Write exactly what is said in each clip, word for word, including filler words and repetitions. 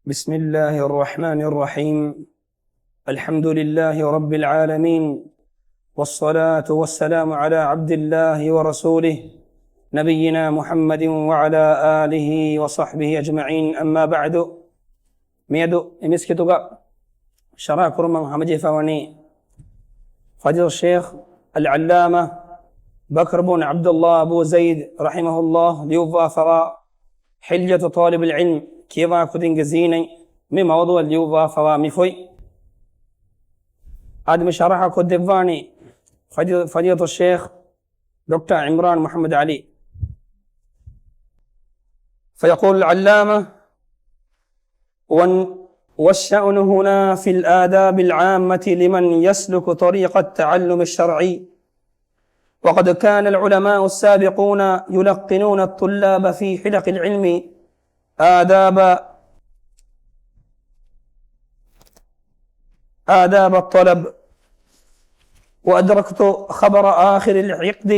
بسم الله الرحمن الرحيم. الحمد لله رب العالمين، والصلاة والسلام على عبد الله ورسوله، نبينا محمد وعلى آله وصحبه أجمعين، أما بعد. މިއަދު އެ މިސްކިތުގަ ޝަރަޙަ ކުރުމަށް ހަމަޖެހިފަވަނީ ފަޟީލަތު ޝޭޚް އަލްޢައްލާމާ ބަކްރު ބުން ޢަބްދުﷲ އަބޫ ޒައިދު ރަޙިމަހުﷲ ލިޔުއްވާފަވާ ޙިލްޔަތު ޠާލިބިލް ޢިލްމް، ކިޔަވާ ކުދިންގެ ޒީނަތް، މި މައުޟޫޢަށް ލިޔުއްވާފަވާ މި ފޮތް. އާދެ، މި ޝަރަޙަ ކޮށްދެއްވާނީ ފަޟީ-، ފަޟީލަތު ޝޭޚް ޑޮކްޓަރ ޢިމްރާން މުޙައްމަދު ޢަލީ. فيقول العلامة، ون-، والشأن هنا في الآداب العامة لمن يسلك طريق التعلم الشرعي، وقد كان العلماء السابقون يلقنون الطلاب في حلق العلم آداب، آداب الطلب، وأدركت خبر آخر العقد،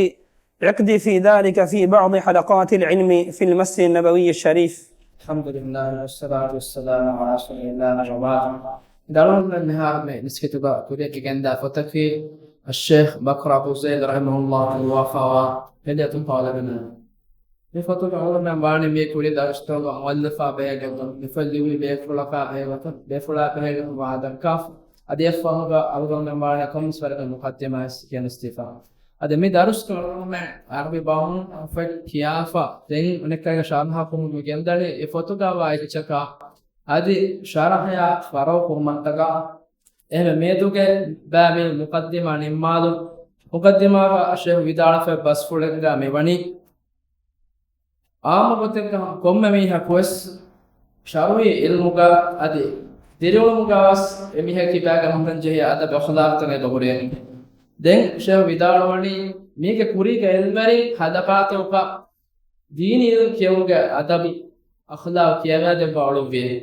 عقد في ذلك في بعض حلقات العلم في المسجد النبوي الشريف. الحمد لله والصلاة والسلام على رسول الله وبعد. ދަރުން މިހާރު މި މިސްކިތުގަ ކުރިއަކީ ގެންދާ ފޮތަކީ، އައްޝޭޚް ބަކްރު އަބޫ ޒައިދު ރަޙިމަހުﷲ ލިޔުއްވާފަވާ ޙިލްޔަތު ޠާލިބިލް ޢިލްމް. މި ފޮތުގެ އުޅުމެއް ވާނީ މި ކުރި ދަރުސްތަކުގަ މުއައްލިފާ ބެހޭގޮތުން، މި ފޮތް ލިޔުއްވި ބޭފުޅަކާ ބެހޭގޮތުން، ބޭފުޅާ ބެހޭގޮތުން ވާހަކަ ދައްކާފަ. އަދި އެއްފަހުގަ އަޅުގަނޑުމެން ވާނީ ކޮންމެސް ވަރަކަށް މުޤައްދިމާ ވެސް ކިޔަން އިސްތިފާ. އަދި މި ދަރުސްގެ އުޅުމެއް ޢަރަބި ބަހުން ފޮތް ކިޔާފަ ދެން އަނެއްކާގެ ޝަރަޙަ ކުރުމުގެ ގެންދަނީ އެ ފޮތުގަ ވާ އެއްޗަކާ އަދި ޝަރަޙަޔާ ފަރުޤު ކުރުމަށްޓަކާ. އެހެންވެ މިއަދުގެ ބައި މި މުޤައްދިމާ ނިންމާލުން. މުޤައްދިމާގަ ޝޭޚް ވިދާޅުވެފަ ބަސްފުޅެއްގަ މިވަނީ، ޢާއްމު ގޮތެއްގަ ކޮންމެ މީހަކުވެސް ޝަރުޢީ ޢިލްމުގަ އަދި ދިރިއުޅުމުގަވެސް އެމީހަކީ ބައިގަ ހުންނަންޖެހޭ އަދަބު އަޚްލާޤުތައް އެބަހުރޭ. ދެން ޝޭޚް ވިދާޅުވަނީ، މީގެ ކުރީގަ ޢިލްމުވެރިން ޙަލަޤާތަކުގަ ދީނީ ޢިލްމު ކިޔެވުމުގެ އަދަބު އަޚްލާޤު ކިޔަވާދެއްވާ އުޅުއްވިއޭ.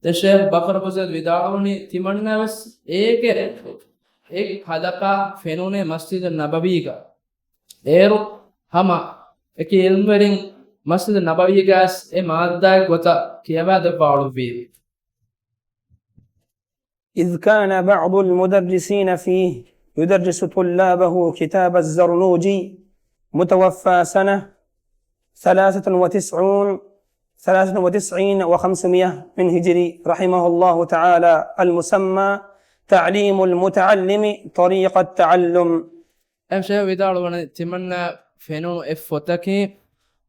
ދެން ޝޭޚް ބަކްރު ބުން ޒައިދު ވިދާޅުވަނީ، ތިމަންނަވެސް އޭގެ އެ ޙަލަޤާ ފެނުނޭ މަސްޖިދު ނަބަވީގަ. އޭރު ހަމަ އެކި ޢިލްމުވެރިން މަސްޖިދު ނަބަވީގައި ވެސް އެ މާއްދާއެއް ގޮތަށް ކިޔަވާދެއްވާ އުޅުއްވިއޭ. إذ كان بعض المدرسين فيه يدرس طلابه كتاب الزرنوجي، متوفى سنة ثلاثة وتسعون، ثلاثة وتسعين وخمسمائة من هجري، رحمه الله تعالى، المسمى تعليم المتعلم طريق التعلم. އެމް ޝޭޚް ވިދާޅުވަނީ، ތިމަންނަ ފެނުނު އެއް ފޮތަކީ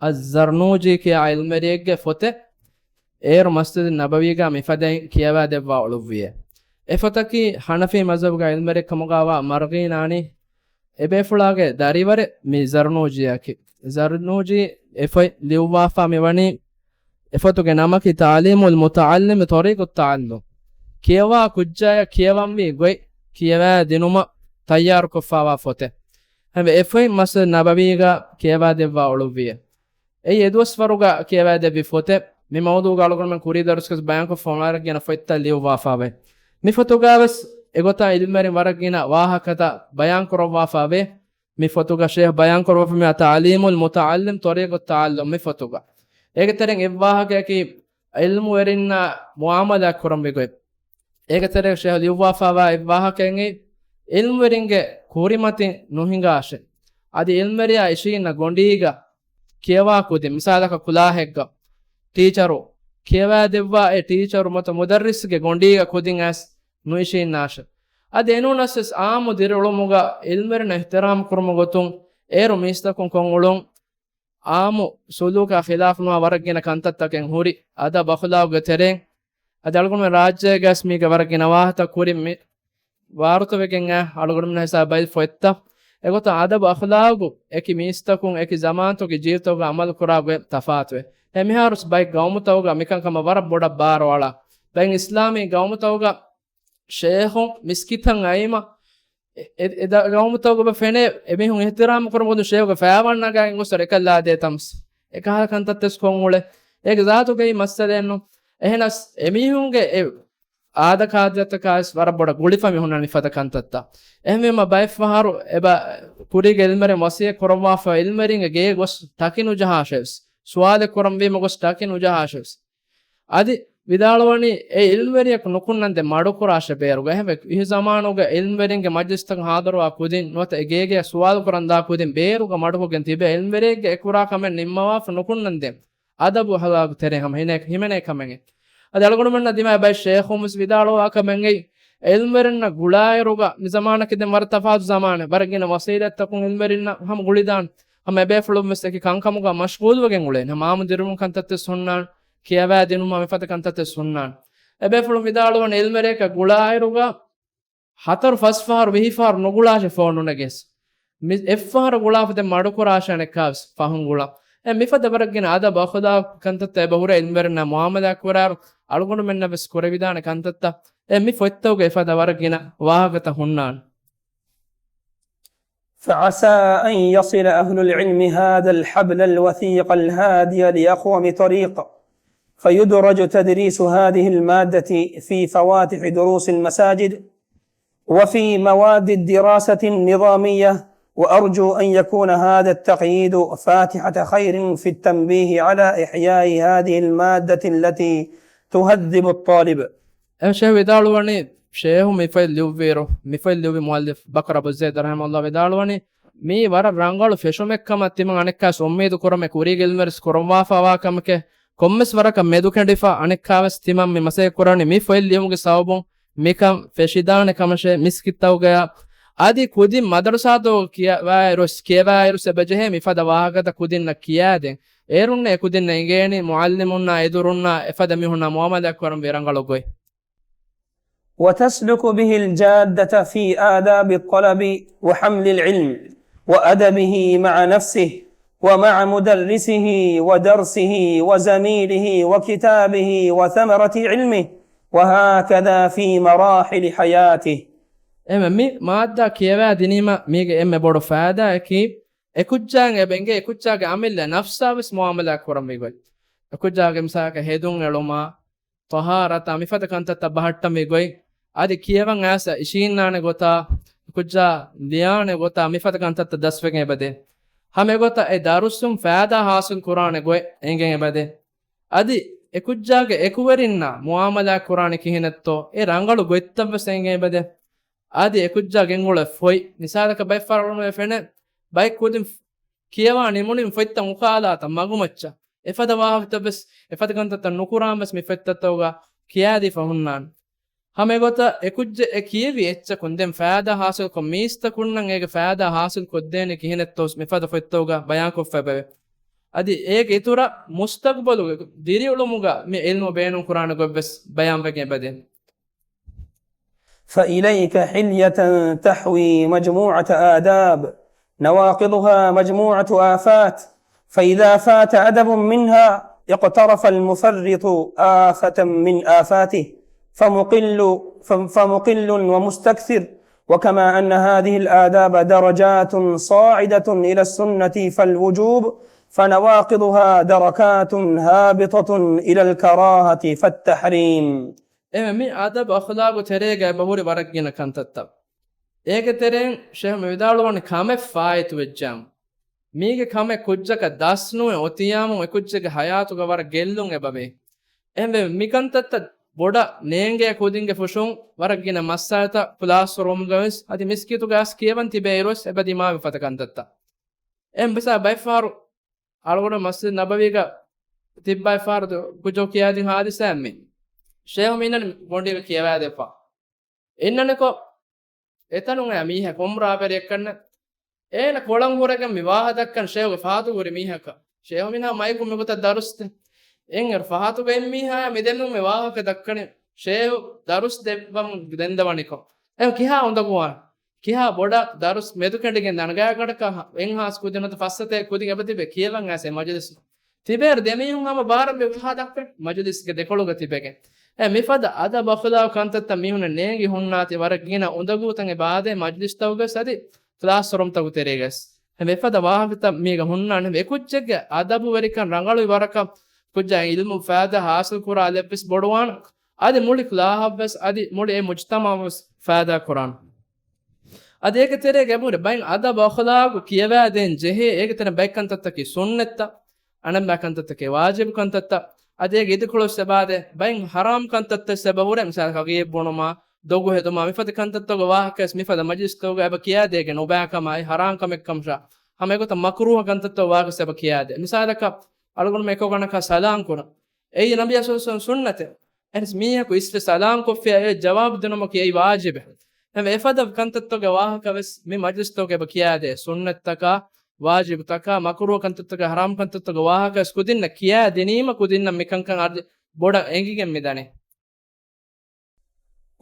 އައްޒަރްނޫޖީ ކިޔާ ޢިލްމުވެރިއެއްގެ ފޮތެއް. އޭރު މަސްޖިދު ނަބަވީގަ މިފަދައިން ކިޔަވާދެއްވާ އުޅުއްވިއޭ. އެ ފޮތަކީ ޙަނަފީ މަޒްހަބުގަ ޢިލްމުވެރިއެއް ކަމުގަވާ މަރްޣީނާނީ އެބޭފުޅާގެ ދަރިވަރެއް މި ޒަރްނޫޖީއަކީ. ޒަރްނޫޖީ އެ ފޮތް ލިޔުއްވާފާ މިވަނީ، އެ ފޮތުގެ ނަމަކީ ތަޢުލީމުލް މުތަޢައްލިމި ޠަރީޤުއް ތަޢައްލުމް. ކިޔަވާ ކުއްޖާޔަށް ކިޔަވަންވީ ގޮތް ކިޔަވާ ދިނުމަށް ތައްޔާރުކޮށްފާވާ ފޮތެއް. އެހެންވެ އެ ފޮތް މަސްޖިދު ނަބަވީގަ ކިޔަވާދެއްވާ އުޅުއްވިއޭ. އެއީ އެދުވަސްވަރުގަ ކިޔަވާދެއްވި ފޮތެއް. މި މައުޟޫޢުގަ އަޅުގަނޑުމެން ކުރީ ދަރުސްގަސް ބަޔާންކޮށްފަ އޮންނާރަ ގިނަ ފޮތްތައް ލިޔުއްވާފާވޭ. މި ފޮތުގަވެސް އެގޮތަށް ޢިލްމުވެރިން ވަރަށް ގިނަ ވާހަކަތައް ބަޔާންކުރައްވާފާވޭ. މި ފޮތުގަ ޝޭޚް ބަޔާންކުރައްވަފަ މިވާ ތަޢުލީމުލް މުތަޢައްލިމް ޠަރީޤުއް ތަޢައްލުމް މި ފޮތުގަ. އޭގެ ތެރެއިން އެއްވާހަކައަކީ ޢިލްމުވެރިންނާ މުޢާމަލާތް ކުރަންވީ ގޮތް. އޭގެ ތެރޭގަ ޝޭޚް ލިޔުއްވާފާވާ އެއްވާހަކައެއް، ޢިލްމުވެރިންގެ ކުރިމަތިން ނުހިނގާށޭ. އަދި ޢިލްމުވެރިޔާ އިށީންނަ ގޮނޑީގަ ކިޔަވާ ކުދިން، މިސާލަކަށް ކުލާހެއްގަ ޓީޗަރު ކިޔަވާދެއްވާ އެ ޓީޗަރު ނުވަތަ މުދައްރިސްގެ ގޮނޑީގަ ކުދިން އައިސް ނުއިށީންނާށޭ. އަދި އެނޫނަސްވެސް ޢާއްމު ދިރިއުޅުމުގަ ޢިލްމުވެރިންނަށް އިޙްތިރާމް ކުރުމުގެ ގޮތުން އޭރު މީސްތަކުން ކޮށްއުޅުން، ޢާއްމު ސުލޫކާ ޚިލާފުނުވާ ވަރަށް ގިނަ ކަންތައްތަކެއް ހުރި އަދަބު އަޚްލާގުގެ ތެރެއިން. އަދި އަޅުގަނޑުމެން ރާއްޖޭގަސް މީގެ ވަރަށް ގިނަ ވާހަކަ ކުރިން މި ވާރުތަވެގެން އައި އަޅުގަނޑުމެންނަށް ހިސާބަށް ބައި ފޮތްތައް. އެގޮތަށް އަދަބު އަޚްލާގު އެކި މީސްތަކުން އެކި ޒަމާންތަކުގެ ޖީލްތަކުގަ ޢަމަލު ކުރާ ގޮތް ތަފާތުވޭ. އެ މިހާރުސް ބައެއް ގައުމުތަކުގަ މިކަންކަމަށް ވަރަށް ބޮޑަށް ބާރުއަޅާ. ބައެއް އިސްލާމީ ގައުމުތަކުގަ ޝޭޚުން މިސްކިތަށް އައީމަ، އެ، އެ، އެ ދަ-، ގައުމުތަކުގަ ފެނޭ އެމީހުން އިޙްތިރާމް ކުރުމުގެ ގޮތުން ޝޭޚުގެ ފައިވަންނަގައި ގޮސް ރެކަށްލާދޭ ތަމްސް. އެކަހަލަ ކަންތައްތައްސް ކޮށްއުޅޭ. އޭގެ ޒާތުގައި މައްސަލައެއްނު. އެހެނަސް އެމީހުންގެ އެ އާދަކާދަތަކާވެސް ވަރަށް ބޮޑަށް ގުޅިފަ މި ހުންނަނީ މިފަދަ ކަންތައްތައް. އެހެންވީމަ ބައެއްފަހަރު އެބަ ކުރީގެ ޢިލްމުވެރިން ވަޞިއްޔަތް ކުރައްވާފަ ޢިލްމުވެރިންގެ ގޭ ގޮސް ޓަކި ނުޖަހާށެވެސް. ސުވާލެއް ކުރަންވީމަ ގޮސް ޓަކި ނުޖަހާށެވެސް. އަދި ވިދާޅުވަނީ، އެ އިލްމުވެރިޔަކު ނުކުންނަންދެން މަޑުކުރާށޭ ބޭރުގަ. އެހެންވެ، އިހު ޒަމާނުގަ އިލްމުވެރިންގެ މަޖްލިސްތަކަށް ހާޟިރުވާ ކުދިން ނުވަތަ އެ ގޭގެއަށް ސުވާލު ކުރަން ދާ ކުދިން ބޭރުގަ މަޑުކޮށްގެން ތިބޭ އިލްމުވެރިއެއްގެ އެ ކުރާ ކަމެއް ނިންމަވާފަ ނުކުންނަންދެން އަދަބު އަޚްލާގު ތެރޭ ހަމަ ހިނޭ-، ހިމެނޭ ކަމެއް. އަދި އަޅުގަނޑުމެންނަށް ދިމާވި ބައެއް ޝޭޚުން ވެސް ވިދާޅުވާ ކަމެއް އެއީ، އެ އިލްމުވެރިންނަށް ގުޅާއިރުގަ މި ޒަމާނަކީ ދެން ވަރަށް ތަފާތު ޒަމާނެއް. ވަރަށް ގިނަ ވަސީލަތްތަކުން އިލްމުވެރިންނަށް ހަމަ ގުޅިދާނެ. ހަމަ އެބޭފުޅުން ވެސް އެކި ކަންކަމުގަ މަޝްޣޫލުވެގެން އުޅޭނެ. ހަމަ އާއްމު ދިރިއުޅުމުން ކަންތައްތައް ހުންނާނެ، ކިޔަވާ ދިނުމާ މިފަދަ ކަންތައްތައް ހުންނާނެ. އެބޭފުޅުން ވިދާޅުވަނީ އިލްމުވެރިޔަކަށް ގުޅާއިރުގަ ހަތަރު ފަސް ފަހަރު ވިހި ފަހަރު ނުގުޅާށޭ ފޯނުނެގެސް. މި އެއްފަހަރު ގުޅާފަ ދެން މަޑުކުރާށޭ އަނެއްކާވެސް ފަހުން ގުޅާ. އެ މިފަދަ ވަރަށް ގިނަ އަދަބު އަޚްލާގު ކަންތައްތައް އެބަ ހުރޭ އިލްމުވެރިންނާ މުއާމަލާތް ކުރާއިރު އަޅުގަނޑުމެންނަށް ވެސް ކުރެވިދާނެ ކަންތައްތައް. އެ މި ފޮތްތަކުގަ އެފަދަ ވަރަށް ގިނަ ވާހަކަތައް ހުންނާނެ. فعسى أن يصل أهل العلم هذا الحبل الوثيق الهادي لأقوم طريق، فيدرج تدريس هذه المادة في فواتح دروس المساجد، وفي مواد الدراسة النظامية، وأرجو أن يكون هذا التقييد فاتحة خير في التنبيه على إحياء هذه المادة التي تهذب الطالب. އެ ޝޭހު ވިދާޅުވަނީ، ޝޭހު މި ފޮތް ލިޔުއްވިއިރު، މި ފޮތް ލިޔުއްވި މުއައްލިފް ބަކަރު އަބޫ ޒައިދު ރަޙިމަހުﷲ ވިދާޅުވަނީ، މީ ވަރަށް ރަނގަޅު ފެށުމެއް ކަމަށް ތިމަން އަނެއްކާވެސް އުއްމީދު ކުރަމޭ، ކުރީގެ އިލްމުވެރިން ވެސް ކުރައްވާފަވާ ކަމެކޭ. ކޮންމެސް ވަރަކަށް މެދުކެނޑިފަ އަނެއްކާވެސް ތިމަން މި މަސައްކަތް ކުރަނީ މި ފޮތް ލިޔުމުގެ ސަބަބުން މިކަން ފެށިދާނެ ކަމަށޭ. މިސްކިތްތަކުގަޔާ އަދި ކުދިން މަދަރުސާތަކުގަ ކިޔަވާއިރު، ކިޔަވާއިރު އެބަޖެހޭ މިފަދަ ވާހަކަތައް ކުދިންނަށް ކިޔާދޭން. އޭރުންނޭ އެ ކުދިންނަށް އެނގޭނީ މުއައްލިމުންނާ އެދުރުންނާ އެފަދަ މީހުންނާ މުއާމަލާތް ކުރަންވީ ރަނގަޅު ގޮތް. وتسلك به الجادة في آداب الطلب وحمل العلم وأدبه مع نفسه ومع مدرسه ودرسه وزميله وكتابه وثمرة علمه، وهكذا في مراحل حياته. އެމެ މި މާއްދާ ކިޔަވާ ދިނީމަ މީގެ އެންމެ ބޮޑު ފައިދާއަކީ، އެކުއްޖާއަށް އެބަ އެނގޭ އެކުއްޖާގެ އަމިއްލަ ނަފްސާ ވެސް މުއާމަލާ ކުރަންވީ ގޮތް. އެކުއްޖާގެ މިސާލަކަށް ހެދުން އެޅުމާ، ޠަހާރަތާ މިފަދަ ކަންތައްތައް ބަހައްޓަންވީ ގޮތް، އަދި ކިޔަވަން އައިސް އިށީންނާނެ ގޮތާ، އެކުއްޖާ ލިޔާނެ ގޮތާ މިފަދަ ކަންތައްތައް ދަސްވެގެން އެބަދޭ. ހަމަ އެގޮތަށް އެ ދަރުސުން ފައިދާ ހާސިލް ކުރާނެ ގޮތް އެނގެން އެބަދޭ. އަދި އެކުއްޖާގެ އެކުވެރިންނާ މުއާމަލާ ކުރާނެ ކިހިނެއްތޯ، އެ ރަނގަޅު ގޮތްތައްވެސް އެނގެން އެބަދޭ. އަދި އެކުއްޖާ ގެންގުޅޭ ފޮތް، މިސާލަކަށް ބައެއް ފަހަރު އަޅުގަނޑުމެން ފެނޭ، ބައެއް ކުދިން ކިޔަވާ ނިމުނީމަ ފޮތްތައް އުކާލާތާ މަގުމައްޗަށް އެފަދަ ވާހަކަތައްވެސް، އެފަދަ ކަންތައްތައް ނުކުރާންވެސް މި ފޮތްތައްތަކުގަ ކިޔާދީފަ ހުންނާނެ. ހަމަ އެގޮތަށް އެކުއްޖެއް އެ ކިޔެވި އެއްޗަކުން ދެން ފައިދާ ހާސިލްކޮށް މީސްތަކުންނަށް އޭގެ ފައިދާ ހާސިލް ކޮށްދޭނެ ކިހިނެއްތޯ މިފަދަ ފޮތްތަކުގަ ބަޔާންކޮށްފައިބަވޭ. އަދި އޭގެ އިތުރަށް މުސްތަގުބަލުގެ ދިރިއުޅުމުގަ މި އިލްމު ބޭނުންކުރާނެ ގޮތްވެސް ބަޔާންވެގެން އެބަދޭ. فإليك حلية تحوي مجموعة آداب، نواقضها مجموعة آفات، فإذا فات أدب منها اقترف المفرط آفة من آفاته، فمقل، ف-، فمقل ومستكثر. وكما أن هذه الآداب درجات صاعدة إلى السنة فالوجوب، فنواقضها دركات هابطة إلى الكراهة فالتحريم. އެމެ މި އަދަބު އަޚްލާގު ތެރޭގަ އެބަހުރި ވަރަށް ގިނަ ކަންތައްތައް. އޭގެ ތެރެއިން ޝޭހު މި ވިދާޅުވަނީ ކަމެއް ފާއިތުވެއްޖާމު، މީގެ ކަމެއް ކުއްޖަކަށް ދަސްނުވެ އޮތިޔާމު އެކުއްޖެއްގެ ހަޔާތުގަ ވަރަށް ގެއްލުން އެބަވޭ. އެހެންވެ މިކަންތައްތައް ބޮޑަށް ނޭނގޭ ކުދިންގެ ފުށުން ވަރަށް ގިނަ މައްސަލަތައް ކްލާސްރޫމްގަ ވެސް އަދި މިސްކިތުގަ އައިސް ކިޔަވަން ތިބޭ އިރުވެސް އެބަ ދިމާވި ފަދަ ކަންތައްތައް. އެހެން ބިސާ ބައެއްފަހަރު އަޅުގަނޑު މަސްޖިދު ނަބަވީގަ ތިއްބާ އެއްފަހަރު ކުއްޖަކު ކިޔާދިން ހާދިސާއެއް މި. ޝޭހު މި އިންނަނީ ގޮނޑީގަ ކިޔަވާދެފަ. އިންނަނިކޮށް އެތަނުން އައި މީހެއް ކޮމްރާބެރިއެއްކަންނެ. އޭނަ ކޮޅަށް ހުރެގެން މި ވާހަ ދައްކަން ޝޭހުގެ ފަހަތު ހުރި މީހަކަށް. ޝޭހު މިނާ މައިކު މިގޮތަށް ދަރުސްދޭ. އެން އޭރު ފަހަތުގަ އިން މީހާޔާ މިދެންނުން މި ވާހަކަ ދައްކަނީ ޝޭހު ދަރުސް ދެއްވަމުން ދެންދަވަނިކޮށް. އެ ކިހާ އުނދަގޫވާން؟ ކިހާ ބޮޑަށް ދަރުސް މެދުކެނޑިގެން ދަންގަޔަކަށް އެންހާސް ކުދިން ނުވަތަ ފައްސަތޭކަ ކުދިން އެބަތިބެ ކިޔަވަން އައިސް އެ މަޖިލިސް. ތިބޭއިރު ދެމީހުން ހަމަ ބާރަށް މި ވާހަ ދައްކަން މަޖިލިސްގެ ދެކޮޅުގަ ތިބެގެން. އެ މިފަދަ އަދަބު އަޚްލާގު ކަންތައްތައް މީހުންނަށް ނޭނގި ހުންނާތީ ވަރަށް ގިނަ އުނދަގޫތައް އެބަ އާދޭ މަޖިލިސްތަކުގަސް އަދި ކްލާސްރޫމްތަކު ތެރޭގަސް. އެ މިފަދަ ވާހަކަތައް މީގަ ހުންނާނެ. އެކުއްޖެއްގެ އަދަބުވެރިކަން ރަނގަޅުވި ވަރަކަށް ކުއްޖާ އިލްމު ފައިދާ ހާސިލް ކުރާލެއްވެސް ބޮޑުވާން. އަދި މުޅި ކްލާހަށްވެސް އަދި މުޅި އެ މުޖްތަމަޢަށްވެސް ފައިދާ ކުރާން. އަދި އޭގެ ތެރޭގަ އެބަހުރި ބައެއް އަދަބު އަޚްލާގު ކިޔަވާދޭން ޖެހޭ އޭގެ ތެރެ ބައެއް ކަންތައްތަކީ ސުންނަތްތައް، އަނެއްބައި ކަންތައްތަކީ ވާޖިބު ކަންތައްތައް. އަދި އޭގެ އިދިކޮޅު ވެސް އެބަ ދޭ. ބައެއް ހަރާމް ކަންތައްތައް ވެސް އެބަ ހުރޭ، މިސާލަކަށް ގީބް ބުނުމާ، ދޮގު ހެދުމާ، މިފަދަ ކަންތައްތަކުގެ ވާހަކަ ވެސް މިފަދަ މަޖިލިސްތަކުގަ އެބަ ކިޔާދޭގެން ނުބައިކަމާއި، ހަރާމް ކަމެއްކަމަށާ، ހަމަ އެގޮތަށް މަކުރޫހަ ކަންތައްތަކުގެ ވާހަކަ ވެސް އެބަ ކިޔާދޭ. މިސާލަކަށް، އަޅުގަނޑުމެން އެކި ގޮތަކަށް ސަލާމް ކުރަން. އެއީ ނަބިއްޔާ ޞައްލަﷲު ޢަލައިހި ވަސައްލަމަ ސުންނަތެއް. އެހެނަސް މީހަކު އިސްވެ ސަލާމް ކޮށްފިއްޔާ އެ ޖަވާބު ދިނުމަކީ އެއީ ވާޖިބެއް. އެހެންވެ އެފަދަ ކަންތައްތަކުގެ ވާހަކަ ވެސް މި މަޖިލިސްތަކުގަ އެބަ ކިޔާދޭ. ސުންނަތްތަކާ، ވާޖިބުތަކާ، މަކުރޫހަ ކަންތައްތަކާ، ހަރާމް ކަންތައްތަކުގެ ވާހަކަ ވެސް ކުދިންނަށް ކިޔާދިނީމަ ކުދިންނަށް މިކަންކަން އަދި ބޮޑަށް އެނގިގެން މިދަނީ.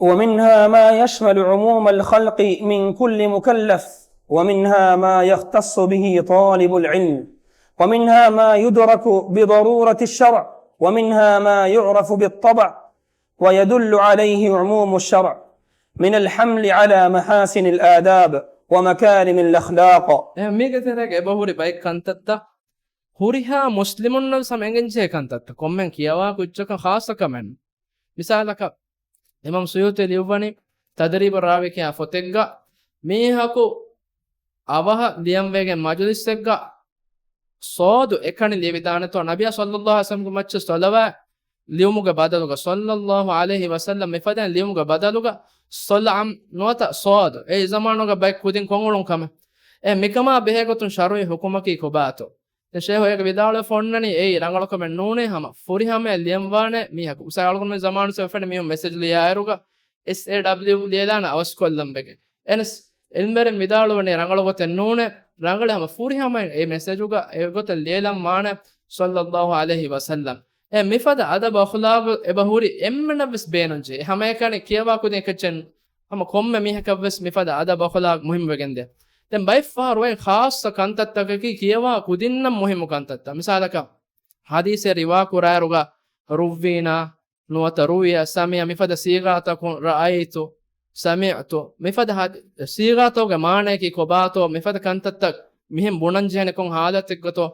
ومنها ما يشمل عموم الخلق من كل مكلف، ومنها ما يختص به طالب العلم، ومنها ما يدرك بضرورة الشرع، ومنها ما يعرف بالطبع، ويدل عليه عموم الشرع من الحمل على محاسن الآداب ومكارم الأخلاق. އެ މީގެ ތެރޭގަ އެބަހުރި ބައެއް ކަންތައްތައް ހުރިހާ މުސްލިމުންނަށް ވެސް ހަމަ އެނގެންޖެހޭ ކަންތައްތައް، ކޮންމެ ކިޔަވާ ކުއްޖަކަށް ޚާއްޞަ ކަމެއް. މިސާލަކަށް، އިމާމް ސުޔޫޠީ ލިޔުއްވަނީ ތަދްރީބު ރާވީ ކިޔާ ފޮތެއްގަ، މީހަކު އަވަހަށް ލިޔަންވެގެން މަޖުލިސްއެއްގަ ޞާދު އެކަނި ލިޔެވިދާނެތޯ، ނަބިއްޔާ ޞައްލަﷲު ޢަލައިހި ވަސައްލަމަ މައްޗަށް ޞަލަވާތް ލިޔުމުގެ ބަދަލުގަ، ޞައްލަﷲު ޢަލައިހި ވަސައްލަމަ މިފަދައިން ލިޔުމުގެ ބަދަލުގަ ޞަލްޢަމް ނުވަތަ ޞާދު. އެ ޒަމާނުގަ ބައެއް ކުދިން ކޮށްއުޅުނު ކަމެއް. އެ މިކަމާ ބެހޭގޮތުން ޝަރުޢީ ޙުކުމަކީ ކޮބާތޯ؟ ދެން ޝޭޚު އޭގަ ވިދާޅުވެފަ އޮންނަނީ އެއީ ރަނގަޅުކަމެއް ނޫނޭ، ހަމަ ފުރިހަމަޔަށް ލިޔަންވާނެ މީހަކު. މިސާލަކަށް އަޅުގަނޑުމެން ޒަމާނު ވެފަނި މީހުން މެސެޖް ލިޔާއިރުގަ، އެސް އޭ ޑަބްލިއު ލިޔެލާނެ އަވަސްކޮށްލަން ވެގެން. އެހެނަސް އިލްމުވެރިން ވިދާޅުވަނީ ރަނގަޅު ގޮތެއް ނޫނޭ، ރަނގަޅޭ ހަމަ ފުރިހަމަޔަށް އެ މެސެޖުގަ އެގޮތަށް ލިޔެލަން ވާނެ ޞައްލަﷲު ޢަލައިހި ވަސައްލަމަ. އެ މިފަދަ އަދަބު އަޚްލާގު އެބަ ހުރި އެންމެނަށް ވެސް ބޭނުންޖެހޭ. ހަމައެކަނި ކިޔަވާ ކުދިން އެކައްޗެއް ހަމަ ކޮންމެ މީހަކަށް ވެސް މިފަދަ އަދަބު އަޚްލާގު މުހިންމުވެގެންދޭ. ދެން ބައެއް ފަހަރު އޮތް ޚާއްޞަ ކަންތައްތަކަކީ ކިޔަވާ ކުދިންނަށް މުހިންމު ކަންތައްތައް. މިސާލަކަށް، ޙަދީޘެއް ރިވާ ކުރާއިރުގަ، ރުއްވީނާ، ނުވަތަ ރުވިޔަ، ސަމިޢަ، މިފަދަ ޞީޣާތަކުން، ރައައިތު، ސަމިޢްތު، މިފަދަ ޙަދީ-، ޞީޣާތަކުގެ މާނަޔަކީ ކޮބާތޯ، މިފަދަ ކަންތައްތައް މިހެން ބުނަންޖެހޭނެ ކޮން ޙާލަތެއްގަތޯ،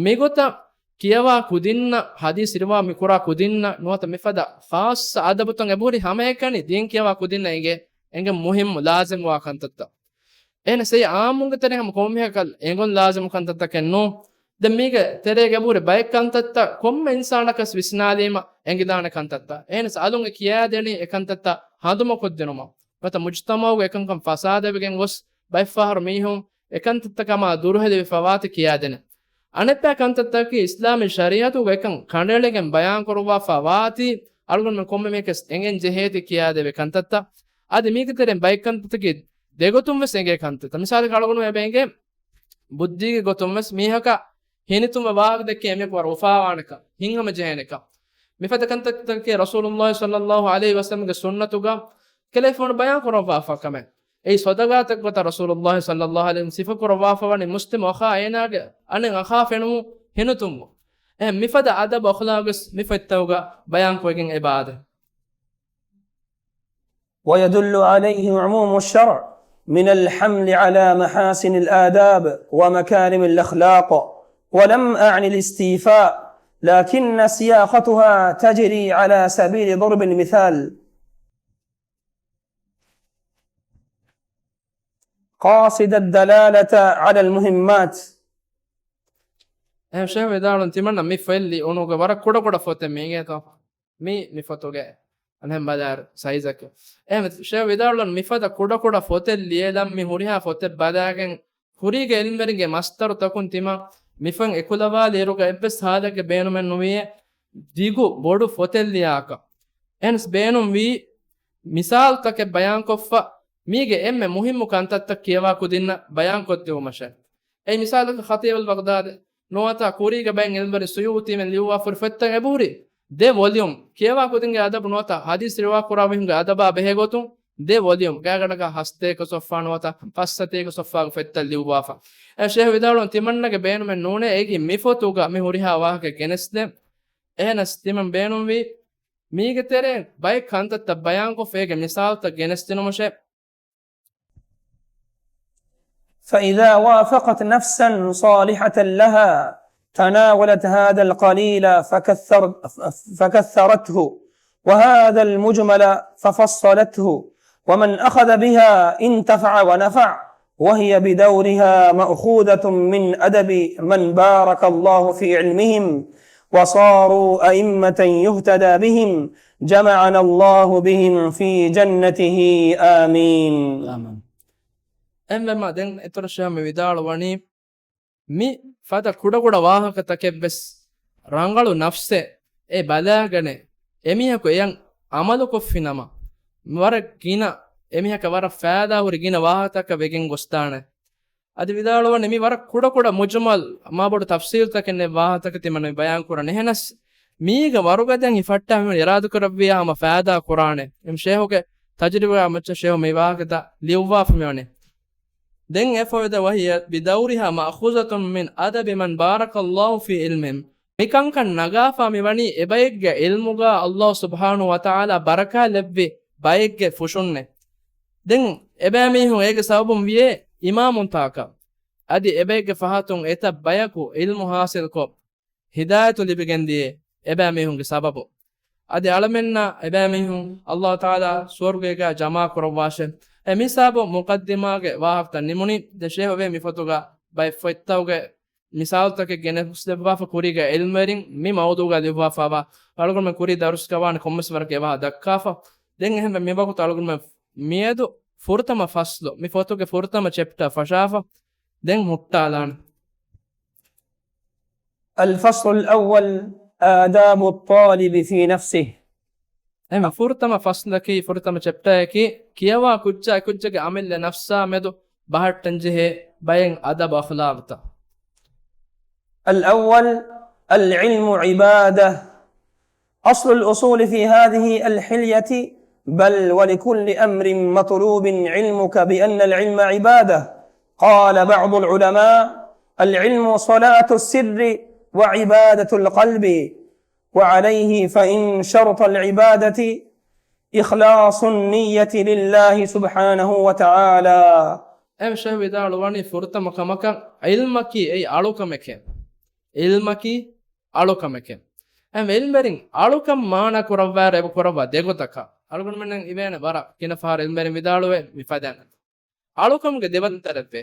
މިގޮތަށް ކިޔަވާ ކުދިންނަށް، ޙަދީޘް ރިވާ މިކުރާ ކުދިންނަށް، ނުވަތަ މިފަދަ ޚާއްޞަ އަދަބުތައް އެބަހުރި ހަމައެކަނި ދީން ކިޔަވާ ކުދިންނަށް އެނގޭ، އެނގެން މުހިންމު ލާޒިމްވާ ކަންތައްތައް. އެހެނަސް އެއީ އާއްމުންގެ ތެރެއިން ހަމަ ކޮންމެއަކަށް އެނގުން ލާޒިމު ކަންތައްތަކެއް ނޫން. ދެން މީގެ ތެރޭގަ އެބަހުރި ބައެއް ކަންތައްތައް ކޮންމެ އިންސާނަކަސް ވިސްނާލީމަ އެނގިދާނެ ކަންތައްތައް. އެހެނަސް އަލުން އެ ކިޔާދެނީ އެކަންތައްތައް ހަނދުމަކޮށްދިނުމަށް. ނުވަތަ މުޖުތަމަޢުގަ އެކަންކަން ފަސާދަވެގެން ގޮސް ބައެއްފަހަރު މީހުން އެކަންތައްތައް ހަމަ ދުރުހެލިވެފަ ވާތީ ކިޔާދޭނެ. އަނެއްބައި ކަންތައްތަކަކީ އިސްލާމީ ޝަރީޢަތުގަ އެކަން ކަނޑައެޅިގެން ބަޔާންކުރައްވާފަ ވާތީ، އަޅުގަނޑުމެން ކޮންމެ މީހަކަސް އެނގެން ޖެހޭތީ ކިޔާދެވޭ ކަންތައްތައް. އަދި މީގެ ތެރެއިން ބައެއް ކަންތައްތަކީ ދެގޮތުން ވެސް އެނގޭ ކަންތައްތައް. މިސާލަކަށް އަޅުގަނޑު އެބަ އެނގޭ ބުއްދީގެ ގޮތުން ވެސް މީހަކަށް ހިނިތުންވެ ވާހަކަ ދެއްކޭ އެމީހަކު ވަރަށް އުފާވާނެކަން، ހިތްހަމަ ޖެހޭނެކަން. މިފަދަ ކަންތައްތަކަކީ ރަސޫލުﷲ ޞައްލަﷲު ޢަލައިހި ވަސައްލަމަގެ ސުންނަތުގަ ކެލެފުނު ބަޔާން ކުރައްވާފަ ކަމެއް. އެއީ ޞަދަޤާތެއް ގޮތަށް ރަސޫލުﷲ ޞައްލަﷲު ޢަލައިހި ވަސައްލަމަ ސިފަކުރައްވާފަ ވަނީ މުސްލިމް އަޚާ އޭނާގެ އަނެއް އަޚާ ފެނުމުން ހިނިތުންވުން. އެހެން މިފަދަ އަދަބު އަޚްލާގުވެސް މި ފޮތްތަކުގަ ބަޔާންކޮށްގެން އެބަ އާދޭ. ويدل عليه عموم الشرع من الحمل على محاسن الآداب ومكارم الأخلاق، ولم أعن الاستيفاء، لكن صياغتها تجري على سبيل ضرب المثال، قاصد الدلالة على المهمات. އެހެން ޝޭޚް ވިދާޅުވަނީ ތިމަންނަ މި ފޮތް ލިޔުނުގެ ވަރަށް ކުޑަކުޑަ ފޮތެއް މީގެތޯ. މީ، މި ފޮތުގެ އަނެއް ބަލާއިރު ސައިޒަކީ. އެހެން ޝޭޚް ވިދާޅުވަނީ މިފަދަ ކުޑަކުޑަ ފޮތެއް ލިޔެލަން މި ހުރިހާ ފޮތެއް ބަލާގެން ކުރީގެ އިލްމުވެރިންގެ މަސްދަރުތަކުން ތިމަން މި ފޮތް އެކުލަވާލިއިރުގަ އެއްވެސް ހާލެއްގެ ބޭނުމެއް ނުވިއޭ. ދިގު ބޮޑު ފޮތެއް ލިޔާކަށް. އެހެނަސް ބޭނުންވީ މިސާލުތަކެއް ބަޔާންކޮށްފަ މީގެ އެންމެ މުހިއްމު ކަންތައްތައް ކިޔަވާ ކުދިންނަށް ބަޔާންކޮށްދިއުމަށޭ. އެއީ މިސާލަކަށް ޚަތީބުލް ބަޣްދާދީ ނުވަތަ ކުރީގެ ބައެއް އިލްމުވެރިން ސުޔޫޠީމެން ލިޔުއްވާފަ ހުރި ފޮތްތައް އެބަހުރި ދެ ވޮލިއުމް. ކިޔަވާ ކުދިންގެ އަދަބު ނުވަތަ ޙަދީޘް ރިވާ ކުރާ މީހުންގެ އަދަބާ ބެހޭގޮތުން ދެ ވޮލިއުމް. ގާތްގަނޑަކަށް ހަސަތޭކަ ޞަފްޙާ ނުވަތަ ފައްސަތޭކަ ޞަފްޙާގެ ފޮތްތައް ލިޔުއްވާފަ. އެ ޝޭޚް ވިދާޅުވަނީ ތިމަންނަގެ ބޭނުމެއް ނޫނޭ އޭގެ މި ފޮތުގަ މި ހުރިހާ ވާހަކަ ގެނެސްދޭން. އެހެނަސް ތިމަން ބޭނުންވީ މީގެ ތެރޭ ބައެއް ކަންތައްތައް ބަޔާންކޮށްފަ އޭގެ މިސާލުތައް ގެނެސްދިނުމަށޭ. فإذا وافقت نفسا صالحة لها تناولت هذا القليل فكثر-، فكثرته، وهذا المجمل ففصلته، ومن أخذ بها انتفع ونفع، وهي بدورها مأخوذة من أدب من بارك الله في علمهم وصاروا أئمة يهتدى بهم، جمعنا الله بهم في جنته. آمين. އެހެންވީމަ، ދެން އިތުރަށް ޝޭހު މި ވިދާޅުވަނީ، މި ފަދަ ކުޑަކުޑަ ވާހަކަތަކެއްވެސް ރަނގަޅު ނަފްސެއް އެ ބަލާގަނެ، އެމީހަކު އެޔަށް އަމަލުކޮށްފިނަމަ، ވަރަށް ގިނަ، އެމީހަކަށް ވަރަށް ފައިދާހުރި ގިނަ ވާހަކަތަކަށް ވެގެން ގޮސްދާނެ. އަދި ވިދާޅުވަނީ، މި ވަރަށް ކުޑަކުޑަ މުޖުމަލް، މާބޮޑު ތަފްސީލްތަކެއް ނެތް ވާހަކަތަކެއް ތިމަން މި ބަޔާންކުރަނީ. އެހެނަސް، މީގަ ވަރުގަދައިން ހިފައްޓާ މި އިރާދަކުރެއްވިޔާ ހަމަ ފައިދާ ކުރާނެ. އެމް ޝޭހުގެ ތަޖުރިބާ މައްޗަށް ޝޭހު މި ވާހަކަތައް ލިޔުއްވާފަ މިވަނީ. ދެން އެފައިދާ، وهي بدورها مأخوذة من أدب من بارك الله في علمهم. މި ކަންކަން ނަގާފާ މިވަނީ އެބައެއްގެ ޢިލްމުގަ ﷲ ސުބްޙާނަހޫ ވަތަޢާލާ ބަރަކާތް ލެއްވި ބައެއްގެ ފުށުންނޭ. ދެން އެބައިމީހުން އޭގެ ސަބަބުން ވިޔޭ އިމާމުންތާކަށް. އަދި އެބައެއްގެ ފަހަތުން އެތައް ބަޔަކު ޢިލްމު ޙާޞިލްކޮށް، ހިދާޔަތު ލިބިގެންދިޔަ އެބައިމީހުންގެ ސަބަބު. އަދި އަޅަމެންނަށް އެބައިމީހުން ﷲ ތަޢާލާ ސުވަރުގޭގަ ޖަމާ ކުރައްވާށޭ. އެ މި ސަބަބުން މުޤައްދިމާގެ ވާހަކަތައް ނިމުނީ. ދެން ޝޭހު އެ މި ފޮތުގަ ބައެއް ފޮތްތަކުގެ މިސާލުތަކެއް ގެނެސްދެއްވާފަ ކުރީގެ ޢިލްމުވެރިން މި މައުޟޫޢުގަ ލިޔުއްވާފައިވާ. އަޅުގަނޑުމެން ކުރީ ދަރުސްގަ ވާނެ ކޮންމެސް ވަރަކަށް އެވާހަ ދައްކާފަ. ދެން އެހެންވެ މި ވަގުތު އަޅުގަނޑުމެން މިއަދު ފުރަތަމަ ފަޞްލު، މި ފޮތުގެ ފުރަތަމަ ޗެޕްޓާ ފަށާފަ ދެން ހުއްޓާލާނެ. الفصل الأول، آداب الطالب في نفسه. އެމަ ފުރަތަމަ ފަޞްލަކީ، ފުރަތަމަ ޗެޕްޓާއަކީ، ކިޔަވާ ކުއްޖާ އެކުއްޖެއްގެ އަމިއްލަ ނަފްސާ މެދު ބަހައްޓަންޖެހޭ ބައެއް އަދަބު އަޚްލާޤުތައް. الأول، العلم عبادة. أصل الأصول في هذه الحلية، بل ولكل أمر مطلوب علمك بأن العلم عبادة. قال بعض العلماء: العلم صلاة السر وعبادة القلب، وعليه فإن شرط العبادة إخلاص النية لله سبحانه وتعالى. އެމް ޝޭހު ވިދާޅުވަނީ ފުރަތަމަ ކަމަކަށް ޢިލްމަކީ އެއީ އަޅުކަމެކޭ. ޢިލްމަކީ އަޅުކަމެކޭ. އެމް ޢިލްމުވެރިން އަޅުކަން މާނަ ކުރައްވާއިރު އެބަ ކުރައްވާ ދެގޮތަކަށް. އަޅުގަނޑުމެންނަށް އިވޭނެ ވަރަށް ގިނަ ފަހަރު ޢިލްމުވެރިން ވިދާޅުވޭ މި ފަދައިން. އަޅުކަމުގެ ދެވަންތަރެއްވޭ.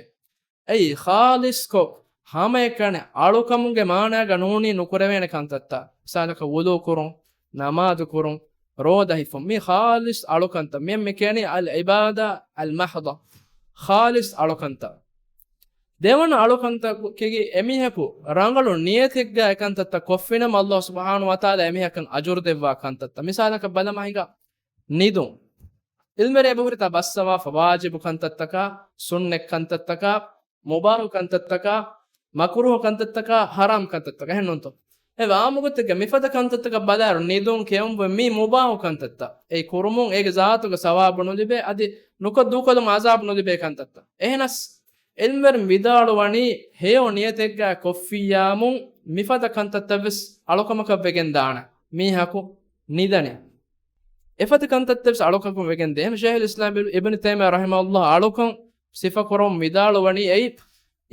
އެއީ ޚާލިޞްކޮށް، ހަމައެކަނި އަޅުކަމުގެ މާނާގަ ނޫނީ ނުކުރެވޭނެ ކަންތައްތައް. މިސާލަކަށް ވުޟޫ ކުރުން، ނަމާދު ކުރުން، ރޯދަ ހިފުން. މީ ޚާލިޞް އަޅުކަންތައް. މި، މި ކިޔަނީ އަލް ޢިބާދާ އަލް މަޙްޟާ. ޚާލިޞް އަޅުކަންތައް. ދެވަނަ އަޅުކަންތަކަކީ އެމީހަކު ރަނގަޅު ނިޔަތެއްގަ އެކަންތައްތައް ކޮށްފިނަމަ ﷲ ސުބްޙާނަހޫ ވަތަޢާލާ އެމީހަކަށް އަޖުރު ދެއްވާ ކަންތައްތައް. މިސާލަކަށް ބަލަމާ ހިނގާ ނިދުން. ޢިލްމުވެރިން އެބަހުރިތާ ބައްސަވާފަ ވާޖިބު ކަންތައްތަކާ، ސުންނަތް ކަންތައްތަކާ، މުބާހު ކަންތައްތަކާ، މަކުރޫހު ކަންތައްތަކާ، ޙަރާމް ކަންތައްތަކާ. އެހެންނޫންތޯ؟ އެ އާއްމުގޮތެއްގަ މިފަދަ ކަންތައްތަކަށް ބަލާއިރު ނިދުން ކެއުން މީ މުބާހު ކަންތައްތައް. އެ ކުރުމުން އޭގެ ޒާތުގެ ސަވާބު ނުލިބޭ، އަދި ނުކޮށް ދޫކޮށްލުމުން ޢަޒާބު ނުލިބޭ ކަންތައްތައް. އެހެނަސް ޢިލްމުވެރިން ވިދާޅުވަނީ ހެޔޮ ނިޔަތެއްގަ ކޮށްފިއްޔާމުން މިފަދަ ކަންތައްތައްވެސް އަޅުކަމަކަށް ވެގެން ދާނެ. މީހަކު ނިދަނީ. އެފަދަ ކަންތައްތައްވެސް އަޅުކަމަކަށް ވެގެން ދޭ. އެހެން ޝޭޚުލް އިސްލާމް އިބްނު ތައިމިއްޔާ ރަޙިމަހުﷲ އަޅުކަން ސިފަކުރަމުން ވިދާޅުވަނީ އެއީ،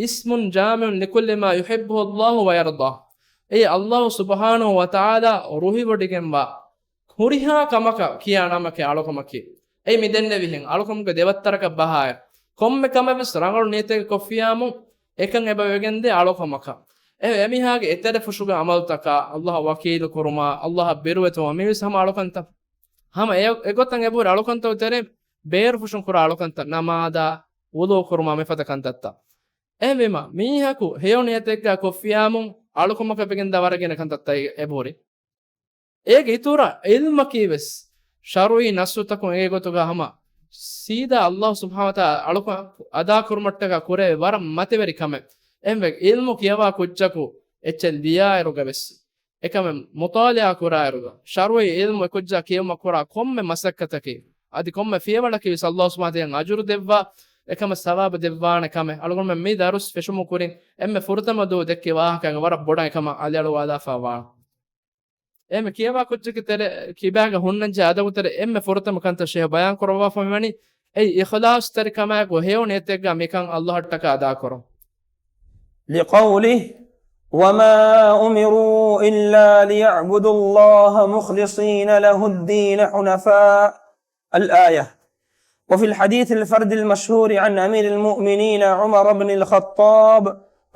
اسم جامع لكل ما يحبه الله ويرضاه. އެއީ ﷲ ސުބްޙާނަހޫ ވަތަޢާލާ ރުހިވޮޑިގެންވާ ހުރިހާ ކަމަކަށް ކިޔާ ނަމެކޭ އަޅުކަމަކީ. އެއީ މި ދެންނެވިހެން އަޅުކަމުގެ ދެވައްތަރަކަށް ބަހާއިރު، ކޮންމެ ކަމެއްވެސް ރަނގަޅު ނިޔަތެއް ކޮށްފިޔާމު، އެކަން އެބަ ވެގެންދޭ އަޅުކަމަކަށް. އެ، އެމީހާގެ އެތެރެ ފުށުގެ ޢަމަލުތަކާ، ﷲ އަށް ވަކީލު ކުރުމާ، ﷲ އަށް ބިރުވެތިވުމާ، މީވެސް ހަމަ އަޅުކަންތައް. ހަމަ އެ، އެގޮތަށް އެބަހުރި އަޅުކަންތައް ތެރޭ ބޭރު ފުށުން ކުރާ އަޅުކަންތައް، ނަމާދާ، ވުޟޫ ކުރުމާ މިފަދަ ކަންތައްތައް. އެހެންވީމަ، މީހަކު ހެޔޮ ނިޔަތެއްގަ ކޮށްފިޔާމު އަޅުކަމަކަށް ވެގެންދާ ވަރަށް ގިނަ ކަންތައްތައް އެބަހުރި. އޭގެ އިތުރަށް ޢިލްމަކީވެސް ޝަރުޢީ ނައްޞުތަކުން އެނގޭ ގޮތުގަ ހަމަ ސީދާ ﷲ ސުބްޙާނަހޫ ވަތަޢާލާ އަޅުކަން އަދާކުރުމަށްޓަކާ ކުރެވޭ ވަރަށް މަތިވެރި ކަމެއް. އެހެންވެ، ޢިލްމު ކިޔަވާ ކުއްޖަކު އެއްޗެއް ލިޔާއިރުގަވެސް، އެކަމެއް މުޠާލަޢާ ކުރާއިރުގަ، ޝަރުޢީ ޢިލްމު އެކުއްޖާ ކިޔެވުމަށް ކުރާ ކޮންމެ މަސައްކަތަކީ، އަދި ކޮންމެ ފިޔަވަޅަކީވެސް ﷲ ސުބްޙާނަހޫ ވަތަޢާލާ އަޖުރު ދެއްވާ، އެކަމަށް ސަވާބު ދެއްވާނެ ކަމެއް. އަޅުގަނޑުމެން މި ދަރުސް ފެށުމުގެ ކުރިން އެންމެ ފުރަތަމަ ދުވަހު ދެއްކި ވާހަކައިގެ ވަރަށް ބޮޑަށް އެކަމަށް އަލިއަޅުވާލާފައިވާނެ. އެހެންވެ، ކިޔަވާ ކުއްޖަކު ތެރޭ، ކިބާގަ ހުންނަންޖެހޭ އަދަބު ތެރޭ އެންމެ ފުރަތަމަ ކަންތައް ޝޭޚް ބަޔާން ކުރައްވާފަ މިވަނީ، އެއީ އިޚްލާޞްތެރިކަމާއެކު ހެޔޮ ނިޔަތެއްގަ މިކަން ﷲ އަށްޓަކާ އަދާކުރުން. لقوله: وما أمروا إلا ليعبدوا الله مخلصين له الدين حنفاء. الآية. وفي الحديث الفرد المشهور عن أمير المؤمنين عمر بن الخطاب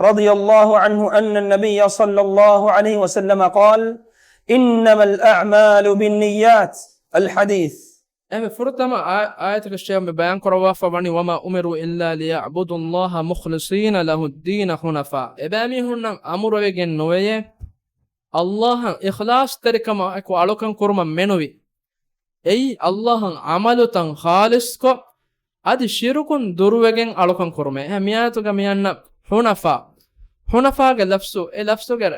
رضي الله عنه أن النبي صلى الله عليه وسلم قال: إنما الأعمال بالنيات. الحديث. އެމެ ފުރަތަމަ އާ-، އާޔަތުގެ ޝޭޚް މި ބަޔާން ކުރައްވާފަ ވަނީ، وما أمروا إلا ليعبدوا الله مخلصين له الدين حنفاء. އެބައިމީހުންނަށް އަމުރުވެގެން ނުވެޔޭ، ﷲ އަށް އިޚްލާޞްތެރިކަމާއެކު އަޅުކަން ކުރުމަށް މެނުވި. އެއީ، ﷲ އަށް ޢަމަލުތައް ޚާލިޞްކޮށް، އަދި ޝިރުކުން ދުރުވެގެން އަޅުކަން ކުރުމޭ. އެހެން މިއާޔަތުގަ މިއަންނަ ޙުނަފާ. ޙުނަފާގެ ލަފްޒު، އެ ލަފްޒުގެ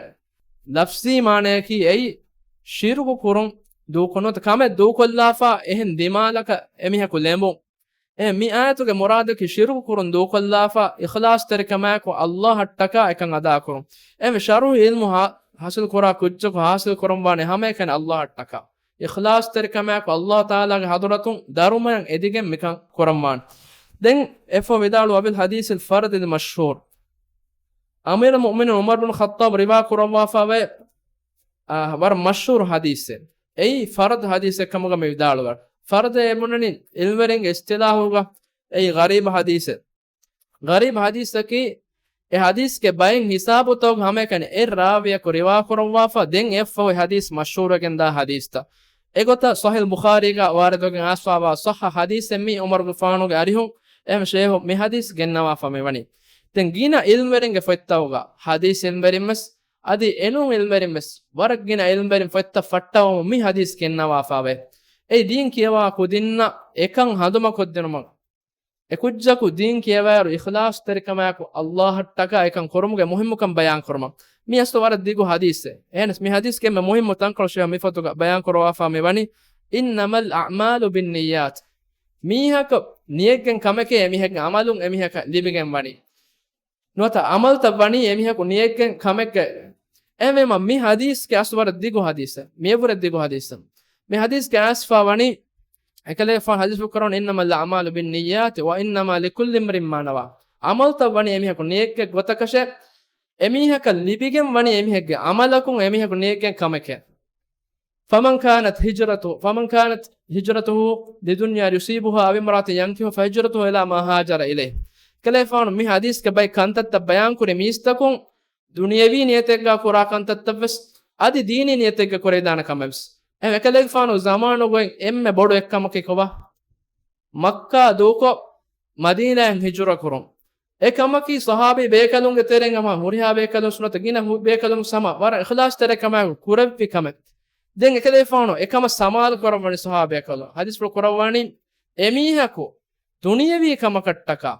ލަފްޒީ މާނަޔަކީ އެއީ، ޝިރުކު ކުރުން ދޫކޮށް ނުވަތަ ކަމެއް ދޫކޮށްލާފަ އެހެން ދިމާލަކަށް އެމީހަކު ލެނބުން. އެ މި އާޔަތުގެ މުރާދަކީ ޝިރުކު ކުރުން ދޫކޮށްލާފަ، އިޚްލާޞްތެރިކަމާއެކު ﷲ އަށްޓަކާ އެކަން އަދާކުރުން. އެ ޝަރުޢީ ޢިލްމު ހާ-، ޙާޞިލް ކުރާ ކުއްޖަކު ޙާޞިލް ކުރަންވާނެ ހަމައެކަނި ﷲ އަށްޓަކާ. އިޚްލާޞްތެރިކަމާއެކު ﷲ ތަޢާލާގެ ޙަޟްރަތުން ދަރުމަޔަށް އެދިގެން މިކަން ކުރަންވާނެ. ދެން އެއަށްފަހު ވިދާޅުވި، وبالحديث الفرد المشهور. އަމީރުލް މުއުމިނީން ޢުމަރު ބިން ޚައްޠާބް ރިވާ ކުރައްވާފައިވޭ، އާ، ވަރަށް މަޝްހޫރު ޙަދީޘެއް. އެއީ ފަރްދު ޙަދީޘެއް ކަމުގަ މި ވިދާޅުވާ. ފަރްދު އެ ބުނަނީ ޢިލްމުވެރިންގެ އިޞްޠިލާޙުގަ އެއީ ޣަރީބު ޙަދީޘެއް. ޣަރީބު ޙަދީޘަކީ އެ ޙަދީޘްގެ ބައެއް ހިސާބުތަކުގަ ހަމައެކަނި އެއް ރާވިޔަކު ރިވާ ކުރައްވާފަ، ދެން އެއަށްފަހު ޙަދީޘް މަޝްހޫރުވެގެންދާ ޙަދީޘްތައް. އެގޮތަށް ޞަޙީޙުލް ބުޚާރީގަ ވާރިދުވެގެން އައިސްފަވާ ޞައްޙަ ޙަދީޘެއް މީ ޢުމަރުގެފާނުގެ އަރިހުން އެހެން ޝޭޚު މި ޙަދީޘް ގެންނަވާފަ މިވަނީ. ދެން ގިނަ ޢިލްމުވެރިންގެ ފޮތްތަކުގަ ޙަދީޘް ޢިލްމުވެރިން ވެސް އަދި އެނޫން ޢިލްމުވެރިން ވެސް ވަރަށް ގިނަ ޢިލްމުވެރިން ފޮތްތައް ފައްޓަވަމުން މި ޙަދީޘް ގެންނަވާފަވޭ. އެއީ ދީން ކިޔަވާ ކުދިންނަށް އެކަން ހަނދުމަކޮށްދިނުމަށް. އެ ކުއްޖަކު ދީން ކިޔަވާއިރު އިޚްލާޞްތެރިކަމާއެކު ﷲ އަށްޓަކާ އެކަން ކުރުމުގެ މުހިއްމުކަން ބަޔާން ކުރުމަށް. މި އަސްލު ވަރަށް ދިގު ޙަދީޘެއް. އެހެނަސް މި ޙަދީޘްގެ އެންމެ މުހިއްމު ތަންކޮޅު ޝޭޚް މި ފޮތުގަ ބަޔާން ކުރައްވާފަ މިވަނީ، إنما الأعمال بالنيات. މީހަކަށް ނިޔަތްގެން ކަމެކޭ އެމީހެއްގެ ޢަމަލުން އެމީހަކަށް ލިބިގެން ވަނީ. ނުވަތަ ޢަމަލުތައް ވަނީ އެމީހަކު ނިޔަތްގެން ކަމެއްގަ. އެހެންވީމަ މި ޙަދީޘްގެ އަސްލު ވަރަށް ދިގު ޙަދީޘެއް. މިއަށްވުރެ ދިގު ޙަދީޘެއް. މި ޙަދީޘްގެ އައިސްފަ ވަނީ، އެކަލޭފާނު ޙަދީޘް ކުރައްވަނީ، إنما الأعمال بالنيات وإنما لكل امرئ ما نوى. ޢަމަލުތައް ވަނީ އެމީހަކު ނިޔަތްގެ ގޮތަކަށެ. އެމީހަކަށް ލިބިގެން ވަނީ އެމީހެއްގެ ޢަމަލަކުން އެމީހަކު ނިޔަތްގެން ކަމެކޭ. فمن كانت هجرته، فمن كانت هجرته لدنيا يصيبها أو امرأة ينكحها فهجرته إلى ما هاجر إليه. ކަލޭފާނު މި ޙަދީޘްގެ ބައި ކަންތައްތައް ބަޔާންކުރި މީސްތަކުން ދުނިޔަވީ ނިޔަތެއްގަ ކުރާ ކަންތައްތައްވެސް، އަދި ދީނީ ނިޔަތެއްގަ ކުރެވިދާނެ ކަމެއްވެސް. އެކަލޭގެފާނު ޒަމާނުގައި އެންމެ ބޮޑު އެއްކަމަކީ ކޮބާ؟ މައްކާ ދޫކޮށް، މަދީނާއަށް ހިޖުރަ ކުރުން. އެ ކަމަކީ ޞަޙާބީ ބޭކަލުންގެ ތެރެއިން ހަމަ ހުރިހާ ބޭކަލުން ސުންނަތަށް ގިނަ ހު-، ބޭކަލުން ހަމަ ވަރަށް އިޚްލާޞްތެރިކަމާއެކު ކުރެއްވި ކަމެއް. ދެން އެކަލޭފާނު އެކަމަށް ސަމާލު ކުރައްވަނީ ޞަޙާބީ ބޭކަލުން. ޙަދީޘްފުޅު ކުރައްވަނީ އެމީހަކު ދުނިޔަވީ ކަމަކަށްޓަކާ